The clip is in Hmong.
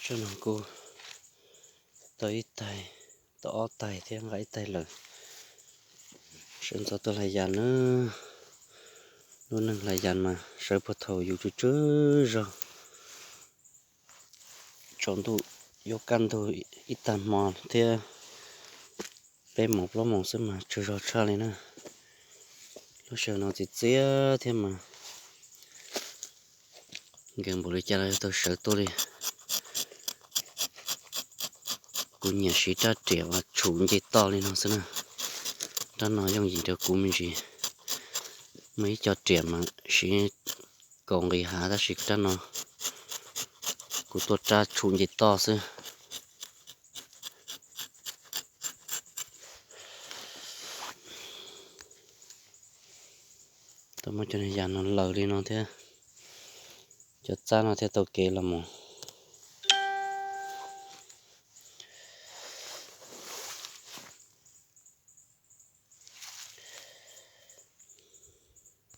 Sab no kuj tau ib taig, tau ob taig thiab nqa ib taig lawm. Sawv ntxov tuaj hlais yas na, lub neej hlais yas mas sawv puag thaum yus tsw tsw zog, tsaus ntuj yuav kaj ntug ib tag hmo thiab peb moos plaub moos xwb mas tsw zog tshaj li na. Lub sij hawm no txias txias thiab mas nkees npaum li cas los yuav tau sawv tuaj li. Kuv nyiam siv rab riam uas tshum nce toj li no xwb na. Rab no yooj yim rau kuv me ntsis. Muaj ib co riam mas siv kaus nqis hav tab sis rab no kuv tuaj rab tshum nce toj xwb. Tau muab cov niag yas no laws li no thiab, cov txab no thiaj tau kev los mus.